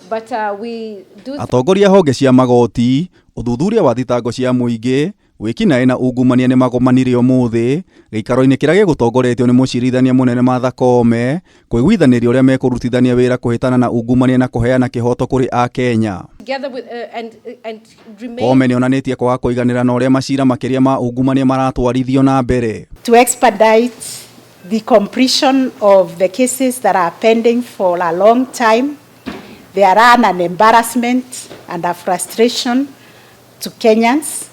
But we do Atongoria a honge cia magoti, ũthuthuria wa thitango cia mũingĩ, wĩkinaĩ na ungumania nĩ magomanire ũmũthĩ gĩikaro-inĩ kĩrĩa gĩgũtongoretio nĩ mũcirithania mũnene Martha Koome kũiguithanĩria ũrĩa mekũrutithania wĩra kũhĩtana na ungumania na kũheana kĩhoto kũrĩ akenya. Together with and remain Koome nĩonanĩtie kwaga kũiganĩra na ũrĩa macira makĩria ma ungumania maratwarithio na mbere. To expedite the completion of the cases that are pending for a long time. They are an embarrassment and a frustration to Kenyans.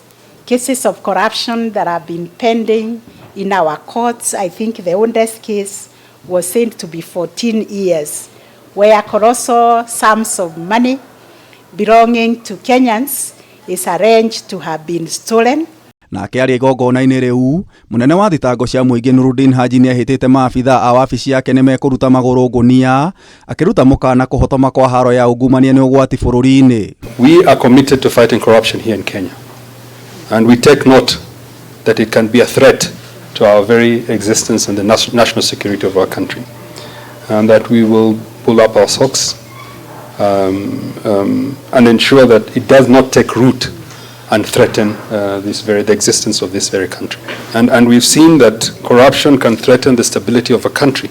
Cases of corruption that have been pending in our courts, I think the oldest case was said to be 14 years, where colossal sums of money belonging to Kenyans is arranged to have been stolen. Nake arĩ igongona-inĩ rĩu, mũnene wa thitango cia mũingĩ Nurdin Haji nĩehĩtĩte maabitha a wabici yake nĩmekũruta magũrũ ngũnia, akĩruta mũkana kũhotoma kwa haro ya ungumania nĩ ũgwati bũrũri-inĩ. We are committed to fighting corruption here in Kenya, and we take note that it can be a threat to our very existence and the national security of our country, and that we will pull up our socks and ensure that it does not take root and threaten the existence of this very country. And we've seen that corruption can threaten the stability of a country,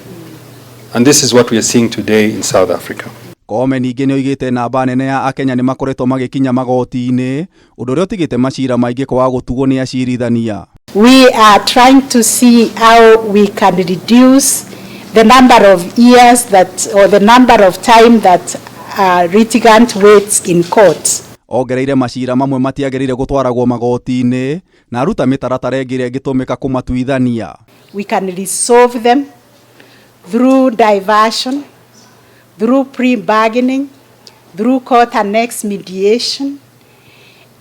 and this is what we are seeing today in South Africa. Koome ningĩ nĩoigĩte namba nene ya akenya nĩ makoretwo magĩkinya magoti-inĩ, ũndũ ũrĩa ũtigĩte macira maingĩ kwaga gũtuo nĩ acirithania. We are trying to see how we can reduce the number of years that, or the number of time that a litigant waits in court. Ongereire macira mamwe matiagĩrĩire gũtwaragwo magoti-inĩ na aruta mĩtaratara ĩngĩ ĩrĩa ĩngĩtũmĩka kũmatuithania. We can resolve them through diversion, through pre-bargaining, through court annex mediation,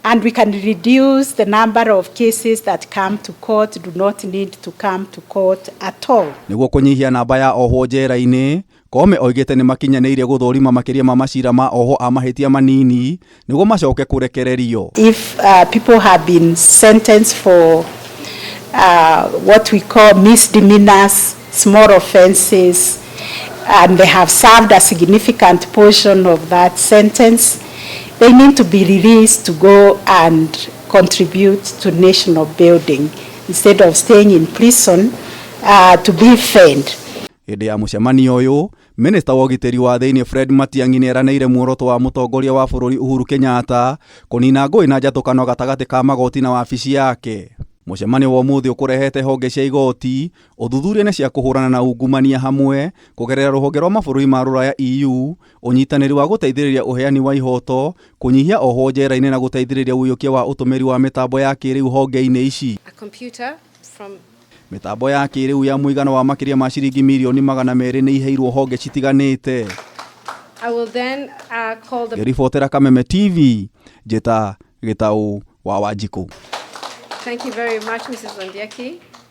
and we can reduce the number of cases that come to court, do not need to come to court at all. Nĩguo kũnyihia namba ya ohwo njera-inĩ, Koome oigĩte nĩ makinyanĩirie gũthũrima makĩria ma macira ma ohwo a mahĩtia manini nĩguo macoke kũrekererio. If people have been sentenced for what we call misdemeanors, small offenses, and they have served a significant portion of that sentence, they need to be released to go and contribute to national building instead of staying in prison to be fed. Hĩndĩ ya mũcemanio ũyũ, minista wa ũgitĩri wa thĩinĩ Fred Matiang'i nĩeranĩire muoroto wa mũtongoria wa bũrũri Uhuru Kenyatta kũnina ngũĩ na njatũkano gatagatĩ ka magoti na wabici yake. Mũcemanio wa ũmũthĩ ũkũrehete honge cia igoti, ũthuthuria na cia kũhũrana na ungumania hamwe kũgerera rũhonge rwa mabũrũri ma rũraya EU, ũnyitanĩri wa gũteithĩrĩria ũheani wa ihoto, kũnyihia ohwo njera-inĩ na gũteithĩrĩria ũiyũkia wa ũtũmĩri wa mĩtambo ya kĩrĩu honge-inĩ ici. A computer from Mĩtambo ya kĩrĩu ya mũigana wa makĩria ma ciringi mirioni 200 nĩ iheirwo honge citiganĩte. I will then call the Ngĩribotera Kameme TV, njĩta Gĩtaũ wa Wanjikũ. Thank you very much, Mrs. Ondieki.